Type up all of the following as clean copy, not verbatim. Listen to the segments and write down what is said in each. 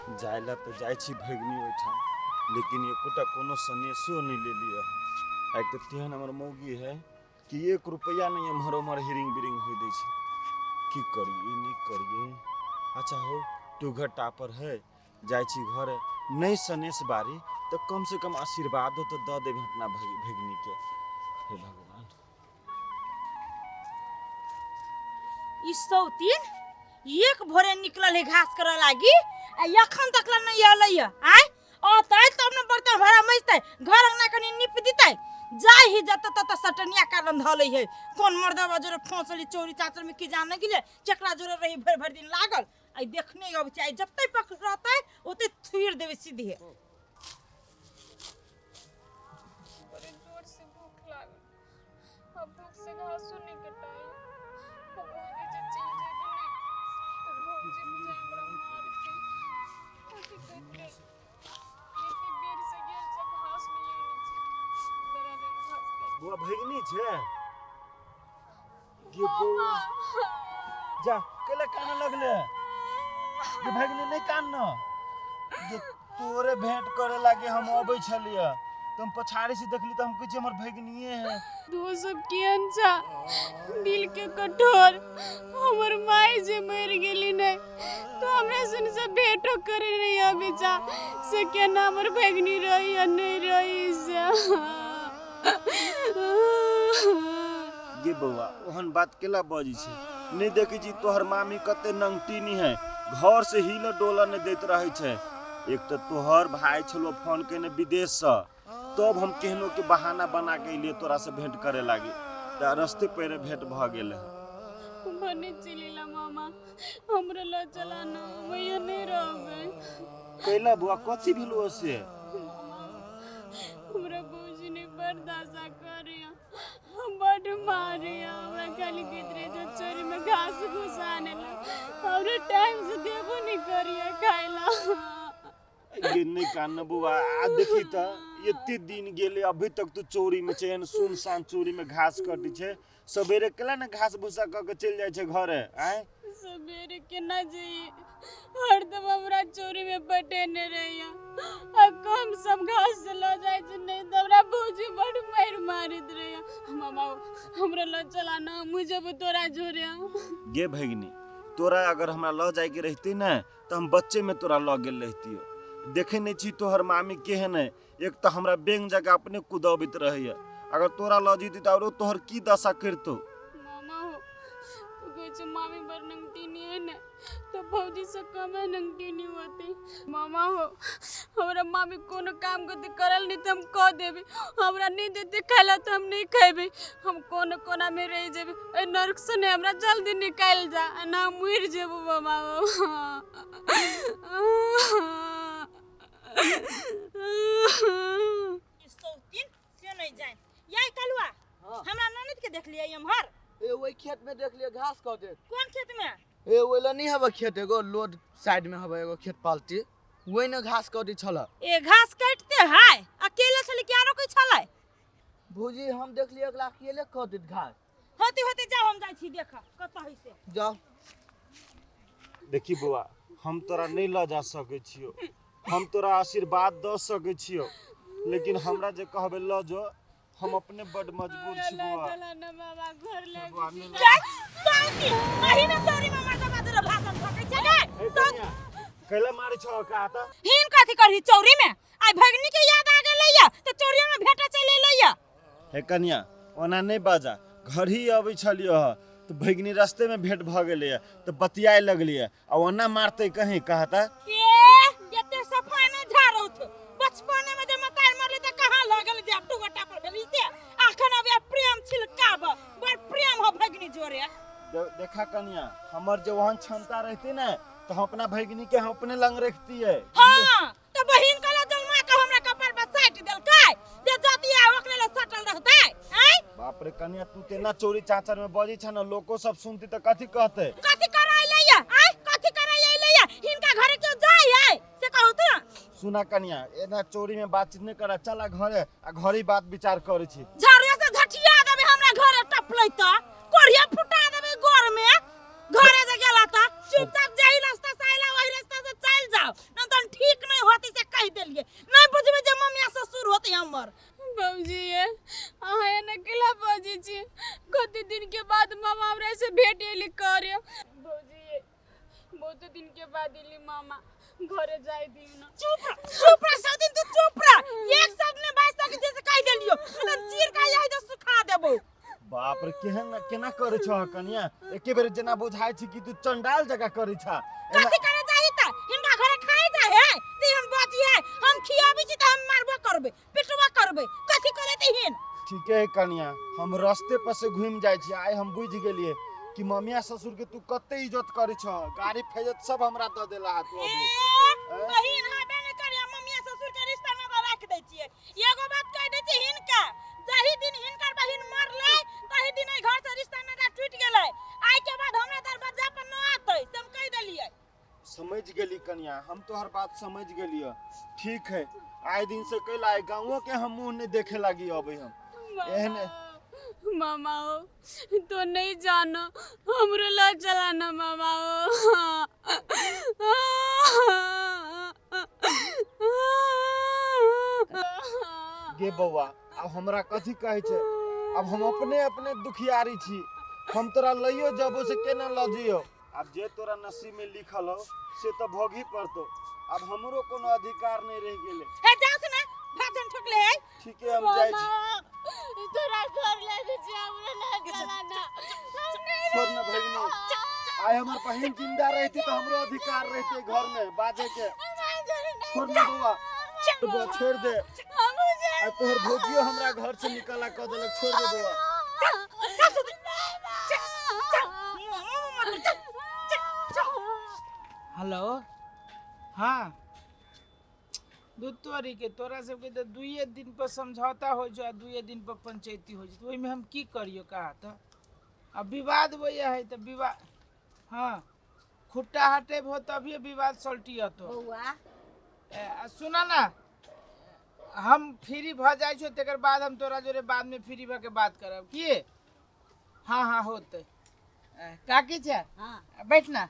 जाय लए तऽ जाइ छी भगिनी ओहिठाम, लेकिन एकोटा कोनो सनेसो नहि लेलियै हँ। आइ तऽ तेहन हमर मौगी है कि एक रुपैआ नहि एम्हर ओम्हर हिरिंग बिरिंग होइ दै छै। की करियै नहि करियै? अच्छा हो, टूघर टापर है, जाइ छी घरे। नहि सनेस बारी तऽ कम से कम आशीर्वादो तऽ दऽ देबै अपना भगिनीके। हे भगवान! ई सौतीन एक भोरे निकलल है घास करऽ लागी आ एखन तक ला नहीं अलै है। आय अतै तब ने बर्तन भाड़ा मजतै, घर अंगना कनि नीप दितै। जाय ही जत तत सटनिया कारण धऽ लै है। कोन मर्दवा जोरे फंसली चोरी चाचर में की जाने गेलै, केकरा जोरे रही भरि भरि दिन लागल। आइ देखने अबै छै, आइ जते पकड़तै ओते थुइर देबै सीधे। बड़ी जोर से भूख लागल। अब भूख से घासो नहीं कटाई। अब ओने जे चलि जेबै ने तऽ भौजी बुझाइ हमरा मारतै। कथी कटलै, एते बेर से गेल छै, घास नहीं आनै छै। बड़ा बेर घास काटि। बौआ, भगिनी छै गे? बौआ, जा, केला काने लगले गे? भगिनी, नहि कान न गे। तोरे भेंट करे लागे हम अबै छलियै तऽ हम पछाड़ी से देखली तऽ हम कहै छी हमर भगिनिए है। तू सब केहन छा, दिल के कठोर। हमर माय जे मरि गेली ने तो हमरा सुन से भेंटो करे नहीं अबै छा। से केना हमर भगिनी रही या नहीं रही से? गे बौआ, ओहन बात केला बजै छै? नहि देखै छी तोहर मामी कते नंगटीनी है, घर से हिल डोल नहि दैत रहै छै। एक तऽ तोहर भाय छलो फोन केने विदेशसँ, तब हम केहनो के बहाना बना के एलियै तोरा से भेंट करे लागी, तऽ रस्ते पेरे भेंट भऽ गेल है। भने चलिला मामा, हमरो ल चला ना, हम यहाँ नहीं रहबै। कैला बौआ, कथी भेलो से? मामा, हमरा भौजी ने बर्दाश्त करिया, हम बड मारिया हमरा। खाली कहैत रहे जो चोरी में घास घूस आने ला। हमरा टाइम से देबो नहीं करिया खाइला। गे नहि कान बौआ। आ देखी तऽ एते दिन गेले, अभी तक तू चोरी में छै। एहन सुनसान चोरी में घास कटै छै। सवेरे केला ने घास भूसा कऽ के चलि जाइ छै घरे आँय? सवेरे केना जइए? हरदम हमरा चोरी में पटेने रहिया आ कम सम घास से लऽ जाइ छै, नहीं तऽ हमरा भौजी बड मारि मारैत रहिया। मामा, हमरा लऽ चला ना, हमहूँ जेबो तोरा जोरे। गे भगिनी, तोरा अगर हमरा लऽ जायके रहितै ने तऽ हम बच्चे में तोरा लऽ गेल रहितियो। देखै नहि छी तोहर मामी केहन है? एक तऽ हमरा बेंग जकाँ अपने कुदबैत रहैया, अगर तोरा लऽ जैती तऽ आरो तोहर की दशा करितौ। मामा हो, तू कहै छै मामी बड़ नंगटीनी है ने, तऽ भौजी से कम है नंगटीनी होते? मामा हो, हमरा मामी कोनो काम करते करल नहीं तऽ हम कह देबै। हमरा नहीं देते खाय ला तऽ हम नहीं खेबै। हम कोनो कोना में रह जेबै। एहि नरक से नहीं हमरा जल्दी निकालि जा आ ना हम मरि जेबो मामा हो। ई सौतीन से नहीं जाए। याई कलुआ। हाँ। हमरा ननद के देख लियै एम्हर? ए, ओहि खेत में देख लियै घास कऽ देत। कोन खेत में? ए, ओहि लए नहीं हवे खेत, एगो लोड साइड में हवे एगो खेत पालटी, ओहि ने घास कटै छल। ए, घास काटते है अकेले छलै कि आरो कोई छलै? भौजी, हम देख लियै अगला अकेले कटैत घास। होते होते जाओ, हम जाइ छी देख कतऽ है से। जाओ। देखी बौआ, हम तोरा नहि लऽ जा सकै छियौ। हम तोरा आशीर्वाद दऽ सकै छियौ, लेकिन हमरा जे कहबै लऽ जो, हम अपने बड मजबूर छी बौआ। चला ना बाबा, घर ले। बौआ, नहि लऽ- जाय सौतीन, अही में चोरी में मर्दा बाजर भाषण ठकै छै गे। ए कनिया, कैला मारै छौ का तऽ? हिन कथी करही चौरी में? आइ भगनी के याद आ गेलै या तऽ चोरिया में भेटे चलि एलै या। हे कनिया, ओना नहि बाजा। घर ही अबै छलियै ह तऽ भगिनी रस्ते में भेंट भऽ गेलैया तऽ बतियाए लगलियै, आ ओना मारतै कहीं कहता। ए, एते सफाई नहि झाड़ौथ। बचपने में जे मताई मरले तऽ कहाँ लगल जे टू गोटा पर भेली से अखन अब प्रेम छिलकाब। बड़ प्रेम हो भगनी जोरे। देखा कनिया, हमर जे ओहन क्षमता रहती ने तऽ हम अपना भगिनी के हम अपने लंग रखतियै। हाँ तऽ बहिन कहला जन्मा के हमरा कपार पर साटि देलकै जे जतिया ओकरे ले सटल रहतै। आँय बाप रे कनिया, तू तेना चोरी चाचर में बजै छ ने, लोको सब सुनती तऽ कथी कहतै? कथी कराय लैया? आँय, कथी कराय लैया? हिनका घरे क्यों जाय है से कहू तो। सुना कनिया, एना चोरी में बातचीत नहीं करा। चला घरे आ घरे ही बात विचार करै छी। झाड़ुआ से झटिया देबे, हमरा घरे टपलै त कोढ़िया फुटा देबे गोर में। घरे जे गेला त चुपचाप जाहि रास्ता से आइला वही रास्ता से चल जाओ, न त दिन के बाद एली मामा घरे जाय दियो ना। चुप रह, चुप रह सौतीन, तू चुप रह। एक शब्द ने बाज सके जैसे कह देलियो तो चीर का यही तो सुखा देबो। बाप रे, केहन केना करै छह कनिया, एके बेर जेना बुझाइ छै कि तू चंडाल जकाँ करै छह। कथी करे जाही त हिनका घरे खाए जाए है जे हम बची है, हम खियाबी छी त हम मारबो करबे पिटबो करबे, कथी करे त हिन? ठीके है कनिया, हम रस्ते पर से घूमि जाइ छी। आइ हम बुझि गेलियै कि ममिया ससुर के तू कते इज्जत करै छह, गाड़ी फेजत सब हमरा दऽ देला तू अभी। ए बहिन हबे ने करिया, ममिया ससुर के रिश्ता न राख दै छियै। एगो बात कह दै छी हिनका, जाहि दिन हिनकर बहिन मरलै ताहि दिन एहि घर से रिश्ता नाता टूटि गेलै। आइ के बाद हमरा दरवाजा पर न आतै से हम कह देलियै। समझ गेली कनिया, हम तोहर बात समझ गेलियै। ठीक है, आइ दिन से कैला आइ गाँवो के हम मुँह नहीं देखे लागी अबै हम। एहन मामा हो तो नहीं जानो, हमरो ला चलाना मामा हो। गे बौआ, आब हमरा कथी कहै छै, आब हम अपने अपने दुखियारी छी, हम तोरा लइयो जबो से केना लऽ जइयो? आब जे तोरा नसीब में लिखल हो से तऽ भोगही पड़तो, आब हमरो कोनो अधिकार नहीं रह गेलै। हे जाउ से ना भाषण ठोकले है। ठीके, हम जाइ छी। तोरा घर ले जे हमरा ला चलाना। छोड़ ना भगिनी, आइ हमर बहिन जिंदा रहती तऽ हमरो अधिकार रहते घर में बाजे के। छोड़ ना बौआ, बौआ छोड़ दे, आ तोहर भौजियो हमरा घर से निकाला कऽ देलक। छोड़ दे बौआ। चल सौतीन, चल चल मुँह मत, चल चल चल। हेलो, हाँ दूध तोरी के तोरा सबके तऽ दुइए दिन पर समझौता होइ छौ आ दुइए दिन पर पंचैती होइ छै, तऽ ओहिमे हम की करियौ कहा तऽ? आ विवाद वही है तऽ विवाद, हाँ खुट्टा हटेबहो तभिए विवाद सलटियतो। बौआ आ सुना ना, हम फ्री भऽ जाइ छौ तकर बाद हम तोरा जोरे बादमे फ्री भऽ के बात करब की? हाँ हाँ होतै। काकी छै? हाँ बैठ ना।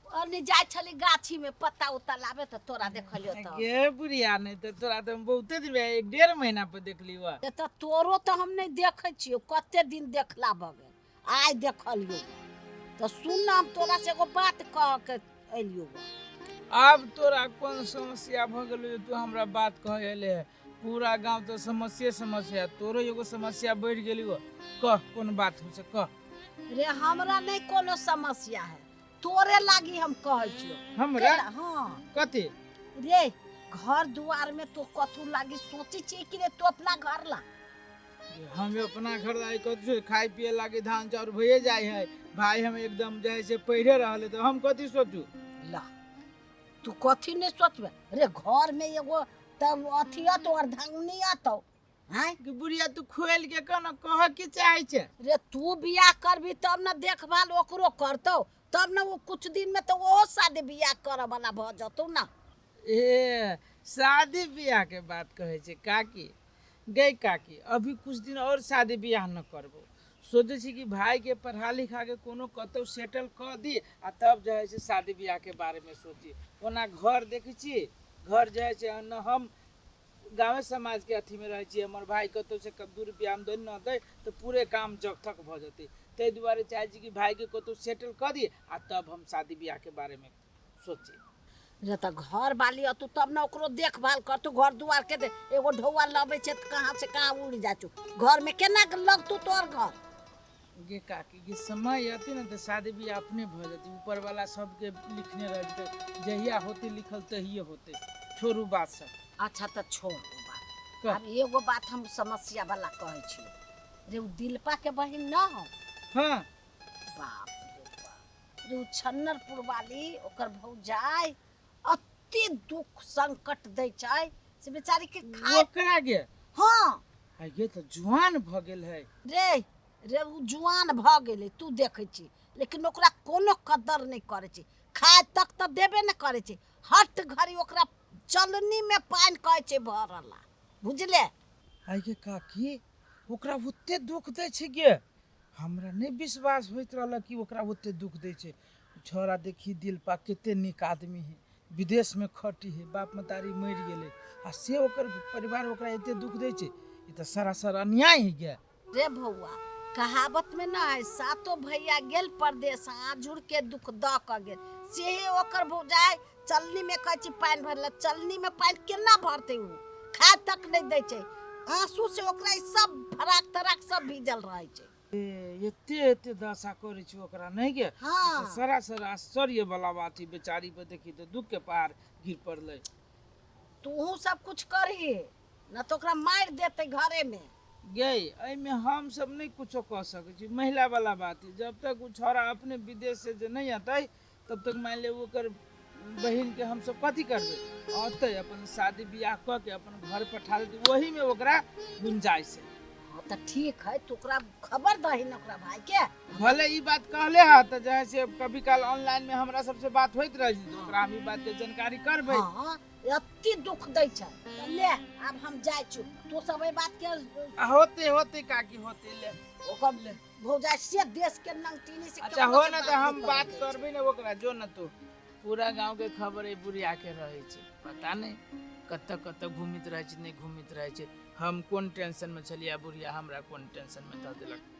ओने जाइ छली गाछी में पत्ता उत्ता लाबे तऽ तोरा देखलियो तऽ। गे बुढ़िया, नहीं तऽ तोरा तऽ हम बहुते दिन भए, एक डेढ़ महीना पर देखली हुआ। तऽ तोरो तऽ हम नहि देखै छियौ, कते दिन देखला भऽ गेल, आइ देखलियो। तऽ सुन ना, हम तोरा से एगो बात कह के एलियो। आब तोरा कोन समस्या भऽ गेलो जे तू हमरा बात कह एले है? पूरा गांव तऽ समस्या समस्या, तोरो एगो समस्या बढ़ि गेली हो। कह कोन बात हो से कह। रे हमरा नहीं कोनो समस्या है, तोरे लागी हम कहै छियो। हमरा? हाँ। कथी? रे घर दुआर में तो कथू लागी सोची छी कि रे तू अपना घर ला? हम अपना घर ला कथी खाय पिए लागी धान चाउर भइए जाय है भाई, हम एकदम जे है से पढ़े रहले, तो हम कथी सोचू? ला तू कथी नहीं सोचबे रे? घर में एगो तब अथी अतो अर्धांगिनी अतो हैं कि बुढ़िया तू खोल के कह न, कह की चाहे छे? रे तू बियाह करबी तब न देखभाल ओकरो करतौ, तब न वो कुछ दिन में तो ओहो शादी बियाह करे वाला भऽ जतौ ना। ए शादी बियाह के बात कहै छै काकी? गई काकी, अभी कुछ दिन और शादी बियाह न करबो, सोचै छी कि भाई के पढ़ा लिखा के कोनो कतौ सेटल कऽ दी आ तब जे है से शादी बियाह के बारे में सोची। ओना घर देखै छी, घर जे है से न हम गाँवे समाज के अथी में रहै छी, हमर भाई कतौ से 2 रुपया आमदनी न दै तऽ पूरे काम जगथक भऽ जेतै, ताहि दुआरे चाहै छी कि भाई के कतौ सेटल कऽ दी आ तब हम शादी बियाह के बारे में सोची। रे तऽ घर वाली अतौ तब न ओकरो देखभाल करतौ, घर दुआर के एगो ढौआ लबै छै तऽ कहाँ से कहाँ उड़ि जाइ छौ, घर में केना लगतौ तोहर घर? गे काकी गे, समय अती ने तऽ शादी बियाह अपने भऽ जेतै, ऊपर वाला सबके लिखने रह जेतै, जहिया होतै लिखल तहिये होतै। छोड़ू बात सब। अच्छा तऽ छोड़ बात। आब एगो बात हम समस्या वाला कहै छियौ रे, उ दिलपा के बहिन न हो? हाँ। बाप रे बाप रे, उ छन्नरपुर वाली ओकर भौजाई अति दुख संकट दै छै से बेचारी के खाए ओकरा गे? हाँ। आ ये तऽ जुआन भऽ गेल है। रे रे उ जुआन भऽ गेलै तू देखै छी, लेकिन ओकरा कोनो कदर नहि करै छै, खाए तक तऽ देबे नहि करै छै, हट घड़ी ओकरा चलनी में पानि कहै छै भरला, बुझले? आइ गे काकी, ओकरा ओते दुख दै छै गे? हमरा नहि विश्वास होइत रहल कि ओकरा ओते दुख दै छै। छोरा देखी दिलपा कते नीक आदमी है, विदेश में खटी है, बाप मतारी मरि गेलै आ से ओकर परिवार ओकरा एते दुख दै छै, ई तऽ सरासर अन्याय है गे। रे भौआ, कहावत में न है, सातो भैया गेल परदेश आँझुर के दुख दऽ कऽ गेल। सेहे ओकर भौजाइ चलनी में कहै छै पानि भरला, चलनी में पानि केना भरतै? ओ खाय तक नहि दै छै, आंसू से ओकरा ई सब फराक तराक सब भीजल रहै छै। ए, एते एते दशा करै छै ओकरा नहि गे? हाँ। तऽ सरासर आश्चर्य वाला बात है, बेचारी पर देखी तऽ दुख के पहाड़ गिर पड़लै। तूहू सब कुछ करही न तऽ ओकरा मारि देतै घरे में। गे, एहिमे हम सब नहि कुछो कऽ सकै छी, महिला वाला बात है। जब तक ओ छौड़ा अपने विदेश से जे नहि अतै तब तक मान ले ओकर बहिन के हम सब कथी करबै? अतै, अपन शादी बियाह कऽ के अपन घर पठा देतै, ओही में ओकरा गुंजाइश है। हाँ तऽ ठीक है, तू ओकरा खबर दही न ओकरा भाई के। भले ई बात कहले है तऽ जे है से कभी काल ऑनलाइन में हमरा सबसे बात होइत रहै छै, तऽ ओकरा हम ई बात के जानकारी करबै। हाँ, एते दुख दै छै। तऽ ले, आब हम जाइ छी, तू सब एहि बात के आ होते होते काकी, होते, ले। ओकर भौजाइ से देश के नंगटीनी से अच्छा केकरो हो से न बात तऽ हम नहि बात करऽ दै छै। करबै ने ओकरा। जो न तू, पूरा गांव के खबर एहि बुढ़िया के रहै छै। पता नहि कतऽ कतऽ घूमित रहै छै, नहि घूमित रहै छै। हम कोन टेंशन में छलियै, बुढ़िया हमरा कोन टेंशन में धऽ देलक।